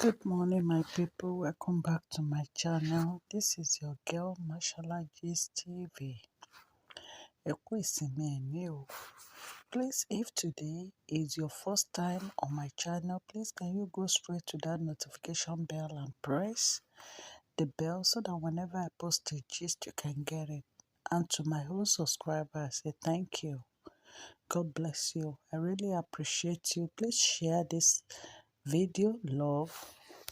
Good morning, my people. Welcome back to my channel. This is your girl, Mashola Gist TV. Ẹ kú ìsinmi ẹ̀ní o. Please, if today is your first time on my channel, please can you go straight to that notification bell and press the bell so that whenever I post a gist, you can get it. And to my whole subscribers, I say thank you. God bless you. I really appreciate you. Please share this video, love,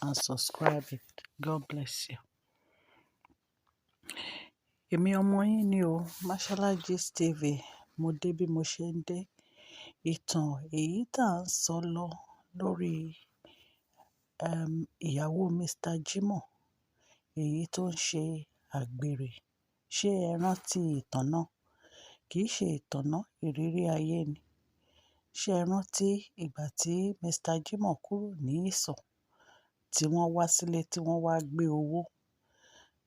and subscribe it. God bless you. Èmi ọmọ yín ni o, Mashola Gist TV. Mo dé bí mo ṣe ń dé. Ìtàn èyí tá à ń sọ lọ lórí ìyàwó Mr. Jimoh, èyí tó ń ṣe àgbèrè. Ṣé ẹ rántí ìtàn náà? Kì í ṣe ìtàn náà, ìrírí ayé ni. Ṣé ẹ rántí ìgbà tí Mr. Jimoh kúrò ní ìsọ̀, tí wọ́n wá sílé, tí wọ́n wá gbé owó,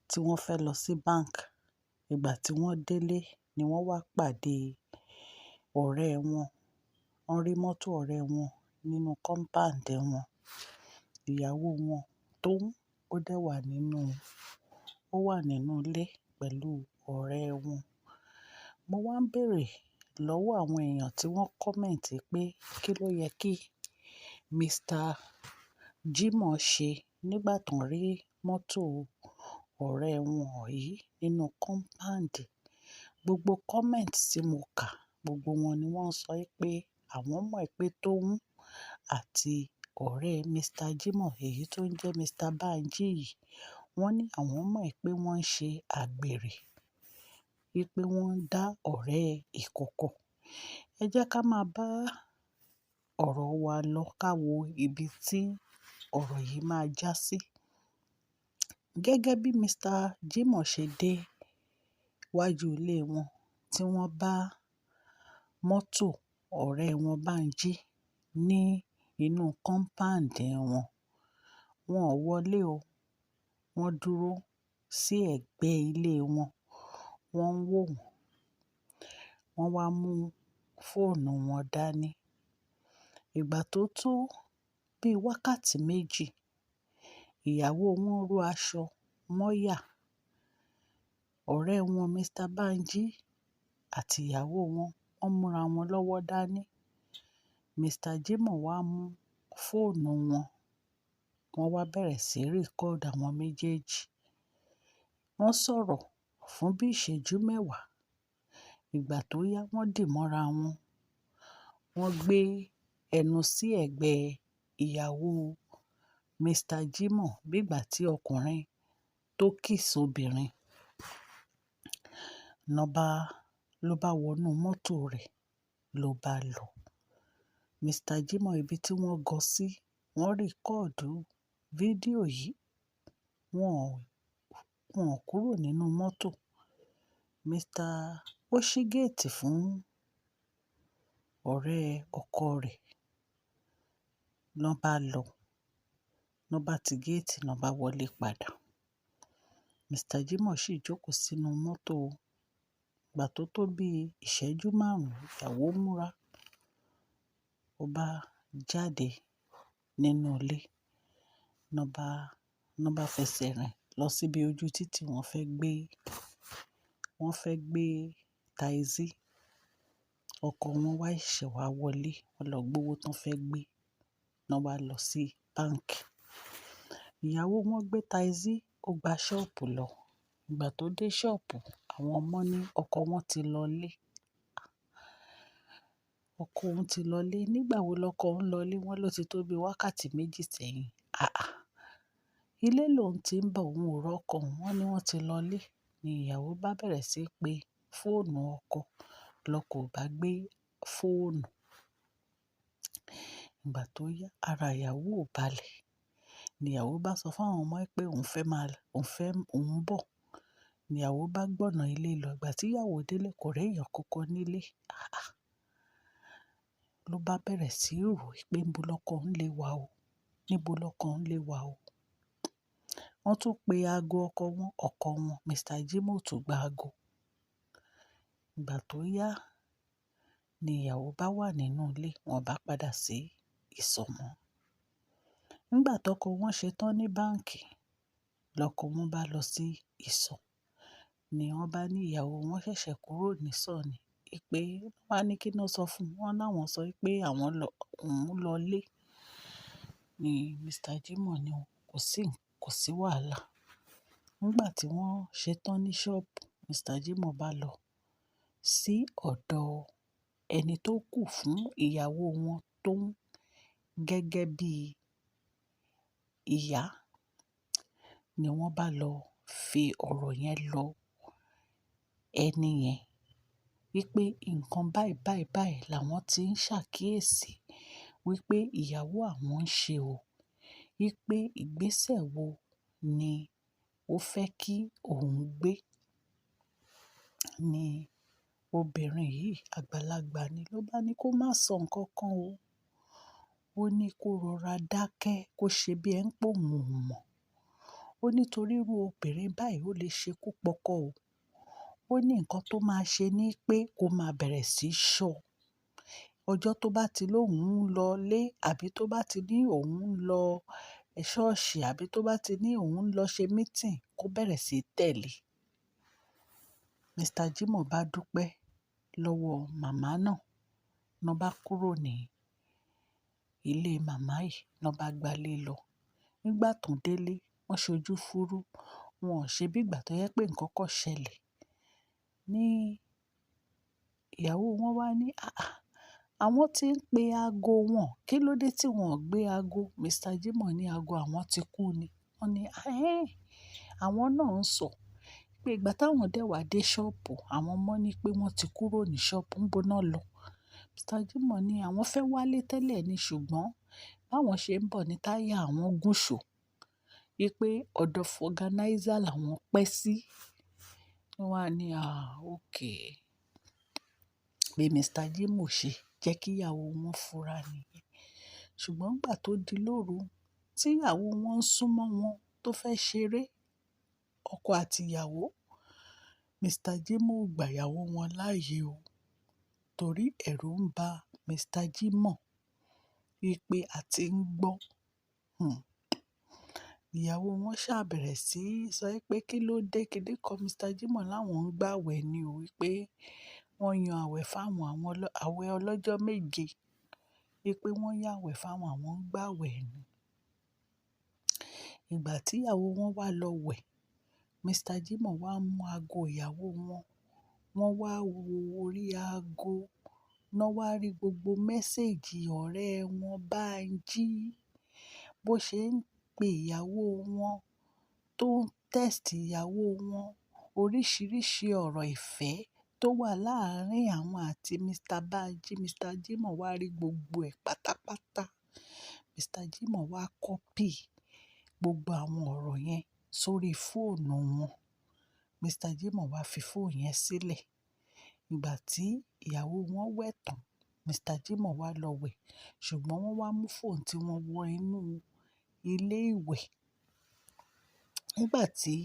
tí wọ́n fẹ́ lọ sí bank? Ìgbà tí wọ́n délé ni wọ́n wá pàdé ọ̀rẹ́ wọn. Wọ́n rí mọ́tò ọ̀rẹ́ wọn nínú compound wọn. Ìyàwó wọn tó ń, ó dẹ̀ wà nínú, ó wà nínú ilé pẹ̀lú ọ̀rẹ́ wọn. Mo wá ń bèèrè lọ́wọ́ àwọn èèyàn tí wọ́n comment pé kí ló yẹ kí Mr. Jimoh ṣe nígbà tó ń rí mọ́tò ọ̀rẹ́ wọn yìí nínú compound. Gbogbo comment tí mo kà, gbogbo wọn ni wọ́n sọ pé àwọn mọ̀ pé Tóun àti ọ̀rẹ́ Mr. Jimoh, èyí tó ń jẹ́ Mr. Banji yìí, wọ́n ní àwọn mọ̀ pé wọ́n ń ṣe àgbèrè, wípé wọ́n ń dá ọ̀rẹ́ ìkọ̀kọ̀. Ẹ jẹ́ ká máa bá ọ̀rọ̀ wa lọ ká wo ibi tí ọ̀rọ̀ yìí máa já sí. Gẹ́gẹ́ bí Mr. Jimoh ṣe dé wájú ilé wọn tí wọ́n bá mọ́tò ọ̀rẹ́ wọn Banji ní inú compound wọn, wọ́n ò wọlé o. Wọ́n dúró sí ẹ̀gbẹ́ ilé wọn, wọ́n ń wò wọ́n. Wọ́n wá mú fóònù wọn dání. Ìgbà tó tó bí wákàtí méjì, ìyàwó wọn ró aṣọ mọ́yà. Ọ̀rẹ́ wọn Mr. Banji àti ìyàwó wọn, wọ́n múra wọn lọ́wọ́ dání. Mr. Jimoh wá mú fóònù wọn, wọ́n wá bẹ̀rẹ̀ sí record àwọn méjèèjì. Wọ́n sọ̀rọ̀ fún bí ìṣẹ́jú mẹ́wàá. Ìgbà tó yá, wọ́n dì mọ́ra wọn. Wọ́n gbé ẹnu sí ẹ̀gbẹ́ ìyàwó Mr. Jimoh bí ìgbà tí ọkùnrin tó kiss obìnrin. Lọ bá, ló bá wọnú mọ́tò rẹ̀ ló bá lọ. Mr. Jimoh ibi tí wọ́n gọ sí, wọ́n record fídíò yìí. Wọ́n ò kúrò nínú mọ́tò. Mr. Ó ṣí géètì fún ọ̀rẹ́ ọkọ rẹ̀. Lọ bá lọ, lọ bá ti géètì, lọ bá wọlé padà. Mr. Jimoh sì jókòó sínú mọ́tò. Ìgbà tó tó bí ìṣẹ́jú márùn-ún, ìyàwó múra. Ó bá jáde nínú ilé. Lọ bá, lọ bá fẹsẹ̀ rìn lọ síbi ojú títì wọ́n fẹ́ gbé táìsì. Ọkọ wọn wá ṣẹ̀ wá wọlé, wọ́n lọ gbówó tán fẹ́ gbé, lọ wá lọ sí báǹkì. Ìyàwó wọn gbé táìsì, ó gba ṣọ́ọ̀bù lọ. Ìgbà tó dé ṣọ́ọ̀bù, àwọn ọmọ ní ọkọ wọn ti lọlé. Ọkọ òun ti lọlé. Nígbà wo lọkọ òun lọlé? Wọ́n ló ti tó bí wákàtí méjì sẹ́yìn. Àà! Ilé lòun tí ń bọ̀, òun ò rọ́kọ òun. Wọ́n ní wọ́n ti lọlé. Ni ìyàwó bá bẹ̀rẹ̀ sí í pe fóònù ọkọ. Lọkọ ò bá gbé fóònù. Ìgbà tó yá, ara ìyàwó ò balẹ̀. Ni ìyàwó bá sọ fún àwọn ọmọ pé òun fẹ́ máa, òun fẹ́, òun ń bọ̀. Ni ìyàwó bá gbọ̀nà ilé lọ. Ìgbà tí ìyàwó délé kò rí èèyàn kankan nílé. Àà! Ló bá bẹ̀rẹ̀ sí í rò pé níbo lọkọ òun lè wà o. Níbo lọkọ òun lè wà o. Wọ́n tún pe ago ọkọ wọn, ọkọ wọn Mr. Jimoh tún gba ago. Ìgbà tó yá ni ìyàwó bá wà nínú ilé, wọ́n bá padà sí ìsọ̀ mọ́. Nígbà tọkọ wọn ṣetán ní báǹkì, lọkọ wọn bá lọ sí ìsọ̀, ni wọ́n bá ní ìyàwó wọn ṣẹ̀ṣẹ̀ kúrò ní ìsọ̀ ni. Pé wọ́n bá ní kí ló sọ fún wọn, láwọn sọ pé àwọn lọ, òun lọ lé. Ni Mr. Jimoh ní kò sí, kò sí wàhálà. Nígbà tí wọ́n ṣetán ní ṣọ́ọ̀bù, Mr. Jimoh bá lọ sí ọ̀dọ̀ ẹni tó kù fún ìyàwó wọn tó ń gẹ́gẹ́ bí ìyá. Ni wọ́n bá lọ fi ọ̀rọ̀ yẹn lọ ẹni yẹn wípé nǹkan báì báì báì làwọn tí ń ṣàkíyèsí wípé ìyàwó àwọn ń ṣe o. Wípé ìgbésẹ̀ wo ni ó fẹ́ kí òun gbé. Ni obìnrin yìí àgbàlagbà ni ló bá ní kó má sọ nǹkan kan o. Ó ní kó rọra dákẹ́, kó ṣe bí ẹ̀ ń pò òun ò mọ̀. Ó ní torí irú obìnrin báyìí ó lè ṣe kú pọkọ o. Ó ní nǹkan tó máa ṣe ní pé kó máa bẹ̀rẹ̀ sí í ṣọ. Ọjọ́ tó bá ti lóhùn ń lọ lé àbí tó bá ti ní òun ń lọ ṣọ́ọ̀ṣì àbí tó bá ti ní òun ń lọ ṣe meeting, kó bẹ̀rẹ̀ sí í tẹ̀lé. Mr. Jimoh bá dúpẹ́ lọ́wọ́ màmá náà. Lọ bá kúrò ní ilé màmá yìí, lọ bá gba ilé lọ. Nígbà tó ń délé, wọ́n ṣojú fúrú. Wọn ò ṣe bí ìgbà tó jẹ pé nǹkan kan ṣẹlẹ̀. Ni ìyàwó wọn wá ní, "Àáà, àwọn tí ń pe ago wọn, kí ló dé tí wọ́n ò gbé ago?" Mr. Jimoh ní ago àwọn ti kú ni. Wọ́n ní, "Ẹ́n, àwọn náà ń sọ pé ìgbà táwọn dẹ̀ wá dé ṣọ́ọ̀bù, àwọn mọ̀ ní pé wọ́n ti kúrò ní ṣọ́ọ̀bù, ń bó náà lọ." Mr. Jimoh ní àwọn fẹ́ wálé tẹ́lẹ̀ ni ṣùgbọ́n báwọn ṣe ń bọ̀ ní táyà àwọn gùn ṣò. Wípé ọ̀dọ̀ fọgànáísà làwọn pẹ́ sí. Wọ́n wá ní, "Àá, okay." Bí Mr. Jimoh ṣe jẹ́ kí ìyàwó wọn fura nìyẹn. Ṣùgbọ́n ìgbà tó di lóru, tí ìyàwó wọn ń súnmọ́ wọn tó fẹ́ ṣeré, ọkọ àti ìyàwó, Mr. Jimoh ò gba ìyàwó wọn láàyè o. Torí ẹ̀rù ń ba Mr. Jimoh wípé a ti ń gbọ́. Ìyàwó wọn sá bẹ̀rẹ̀ sí í sọ pé kí ló dé, kí nìkan Mr. Jimoh láwọn ń gbàwẹ̀ ni o wípé wọ́n yan àwẹ̀ fáwọn àwọn àwẹ̀ ọlọ́jọ́ méje. Wípé wọ́n yàn àwẹ̀ fáwọn àwọn ń gbàwẹ̀ ni. Ìgbà tí ìyàwó wọn wá lọ wẹ̀, Mr. Jimoh wá mú ago ìyàwó wọn. Wọ́n wá wo orí ago, wọ́n wá rí gbogbo message ọ̀rẹ́ wọn Bánjí. Bó ṣe ń pe ìyàwó wọn, tó ń text ìyàwó wọn, oríṣiríṣi ọ̀rọ̀ ìfẹ́ tó wà láàárín àwọn àti Mr. Bánjí. Mr. Jimoh wá rí gbogbo ẹ̀ pátápátá. Mr. Jimoh wá copy gbogbo àwọn ọ̀rọ̀ yẹn sórí fóònù wọn. Mr. Jimoh wá fi fóònù yẹn sílẹ̀. Ìgbà tí ìyàwó wọn wẹ̀ tán, Mr. Jimoh wá lọ wẹ̀. Ṣùgbọ́n wọ́n wá mú fóònù tí wọ́n wọ inú ilé ìwẹ̀. Nígbà tí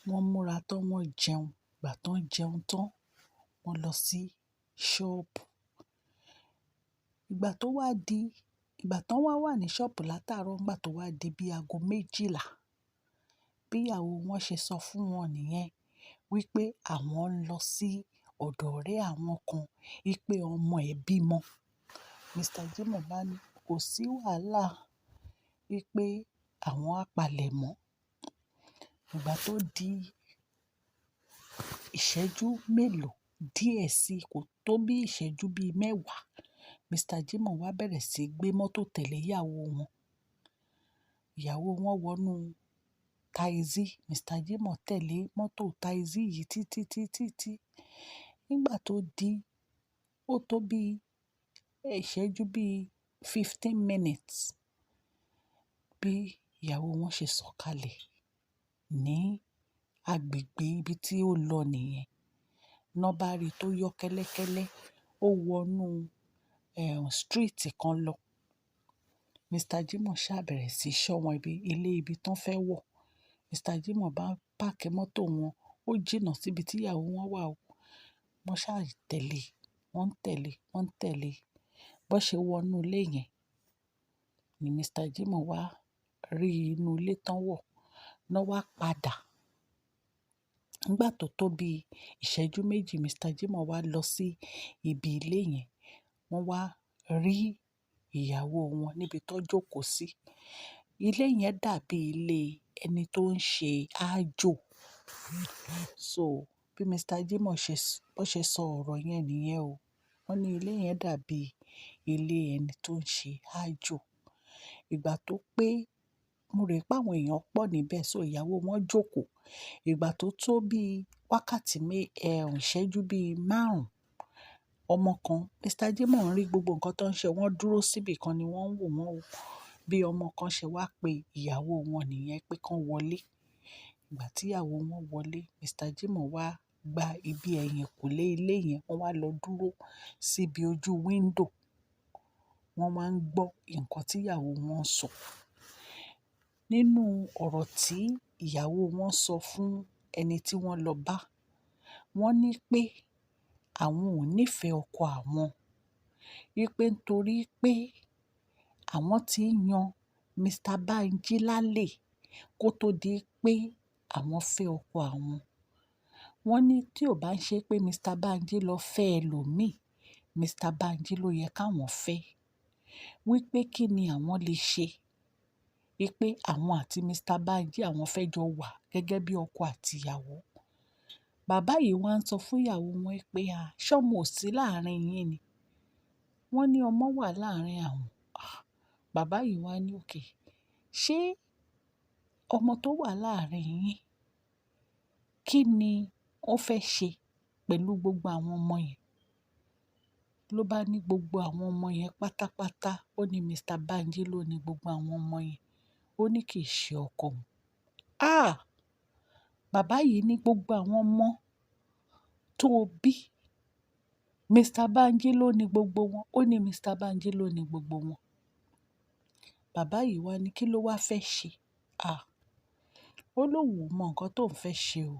wọ́n múra tán, wọ́n jẹun. Ìgbà tó ń jẹun tán, wọ́n lọ sí ṣọ́ọ̀bù. Ìgbà tó wá di, ìgbà tó wá wà ní ṣọ́ọ̀bù látàárọ̀, ìgbà tó wá di bí aago méjìlá, bí ìyàwó wọn ṣe sọ fún wọn nìyẹn wípé àwọn ń lọ sí ọ̀dọ̀ ọ̀rẹ́ àwọn kan, wípé ọmọ ẹ̀ bímọ. Mr. Jimoh bá ní kò sí wàhálà wípé àwọn á palẹ̀ mọ́. Ìgbà tó di ìṣẹ́jú mélòó díẹ̀ sí, kò tó bí ìṣẹ́jú bí mẹ́wàá, Mr. Jimoh wá bẹ̀rẹ̀ sí gbé mọ́tò tẹ̀lé ìyàwó wọn. Ìyàwó wọn wọnú táìsì. Mr. Jimoh tẹ̀lé mọ́tò táìsì yìí títí, títí, tí. Nígbà tó di, ó tó bí ìṣẹ́jú bí 15 minutes bí ìyàwó wọn ṣe sọ̀kalẹ̀ ní agbègbè ibi tí ó lọ nìyẹn. Lọ bá rí tó yọ kẹ́lẹ́kẹ́lẹ́, ó wọnú, street kan lọ. Mr. Jimoh sá bẹ̀rẹ̀ sí í ṣọ́ wọn ibi ilé ibi tó ń fẹ́ wọ̀. Mr. Jimoh bá páàkì mọ́tò wọn, ó jìnnà síbi tí ìyàwó wọn wà o. Wọ́n sá tẹ̀lé, wọ́n ń tẹ̀lé, wọ́n ń tẹ̀lé. Bó ṣe wọ inú ilé yẹn Ni Mr. Jimoh wá rí inú ilé tán wọ̀, náà wá padà. Nígbà tó tó bí ìṣẹ́jú méjì, Mr. Jimoh wá lọ sí ibi ilé yẹn. Wọ́n wá rí ìyàwó wọn níbi tó jókòó sí. Ilé yẹn dàbí ilé ẹni tó ń ṣe ajo. So bí Mr. Jimoh ṣe, bó ṣe sọ ọ̀rọ̀ yẹn nìyẹn o. Wọ́n ní ilé yẹn dàbí ilé ẹni tó ń ṣe ajo. Ìgbà tó pé, mo rò pé àwọn èèyàn pọ̀ níbẹ̀, so ìyàwó wọn jókòó. Ìgbà tó tó bí wákàtí ìṣẹ́jú bí márùn-ún, ọmọ kan, Mr. Jimoh ń rí gbogbo nǹkan tó ń ṣe, wọ́n dúró síbi kan ni wọ́n ń wò wọ́n o. Bí ọmọ kan ṣe wá pe ìyàwó wọn nìyẹn pé kí wọ́n wọlé. Ìgbà tí ìyàwó wọn wọlé, Mr. Jimoh wá gba ibi ẹ̀yìnkùlé ilé yẹn, wọ́n wá lọ dúró síbi ojú window. Wọ́n máa ń gbọ́ nǹkan tí ìyàwó wọn ń sọ. Nínú ọ̀rọ̀ tí ìyàwó wọn sọ fún ẹni tí wọ́n lọ bá, wọ́n ní pé àwọn ò nífẹ̀ẹ́ ọkọ àwọn. Wípé nítorí pé àwọn tí ń yan Mr. Banji lálẹ́ kó tó di pé àwọn fẹ́ ọkọ àwọn. Wọ́n ní tí ò bá ń ṣe pé Mr. Banji lọ fẹ́ ẹlòmíì, Mr. Banji ló yẹ káwọn fẹ́. Wípé kí ni àwọn lè ṣe? Wípé àwọn àti Mr. Banji àwọn fẹ́ jọ wà gẹ́gẹ́ bí ọkọ àti ìyàwó. Bàbá yìí wá ń sọ fún ìyàwó wọn pé, "à, ṣé ọmọ ò sí láàrin yín ni?" Wọ́n ní ọmọ wà láàrin àwọn. Ah! Bàbá yìí wá ní okay. Ṣé ọmọ tó wà láàrin yín, kí ni ó fẹ́ ṣe pẹ̀lú gbogbo àwọn ọmọ yẹn? Ló bá ní gbogbo àwọn ọmọ yẹn pátápátá, ó ní Mr. Banji ló ní gbogbo àwọn ọmọ yẹn. Ó ní kì í ṣe ọkọ òun. Ah! Bàbá yìí ní gbogbo àwọn ọmọ tó bí, Mr. Banji ló ní gbogbo wọn. Ó ní Mr. Banji ló ní gbogbo wọn. Bàbá yìí wá ní kí ló wá fẹ́ ṣe? Ah! Ó lóun ò mọ nǹkan tó ń fẹ́ ṣe o.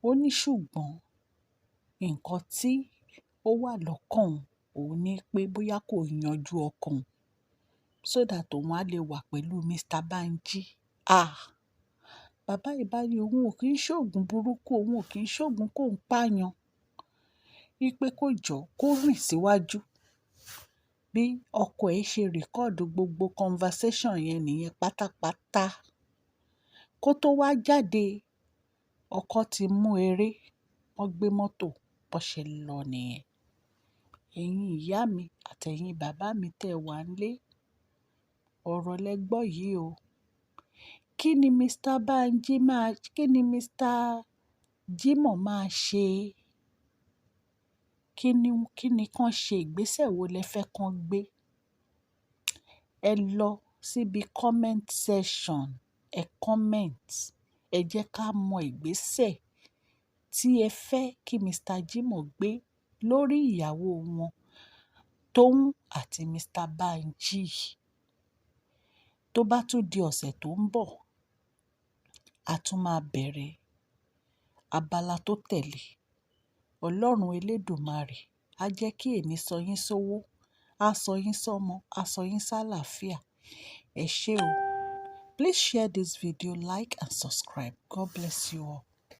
Ó ní ṣùgbọ́n nǹkan tí ó wà lọ́kàn òun, òun ní pé bóyá kò yanjú ọkọ òun so that òun á lè wà pẹ̀lú Mr. Banji. Ah! Bàbá yìí bá ní òun ò kí ń ṣòògùn burúkú, òun ò kí ń ṣòògùn kó ń pààyàn. Wípé kó jọ, kó rìn síwájú. Bí ọkọ ẹ̀ ṣe record gbogbo conversation yẹn nìyẹn pátápátá. Kó tó wá jáde, ọkọ ti mú eré, wọ́n gbé mọ́tò, bó ṣe lọ nìyẹn. Ẹ̀yin ìyá mi àti ẹ̀yin bàbá mi tẹ wá nílé, ọ̀rọ̀ lẹ gbọ́ yìí o. Kí ni Mr. Banji máa, kí ni Mr. Jimoh máa ṣe? Kí ni kàn ṣe? Ìgbésẹ̀ wo lẹ fẹ́ kàn gbé? Ẹ lọ síbi comment section, ẹ comment. Ẹ jẹ́ ká mọ ìgbésẹ̀ tí ẹ fẹ́ kí Mr. Jimoh gbé lórí ìyàwó wọn Tóun àti Mr. Banji. Tó bá tún di ọ̀sẹ̀ tó ń bọ̀, a tún máa bẹ̀rẹ̀ abala tó tẹ̀lé. Ọlọ́run elédùmarè á jẹ́ kí èní sọ yín sówó, á sọ yín sọ́mọ, á sọ yín sálàáfíà. Ẹ ṣé o. Please share this video, like and subscribe. God bless you all.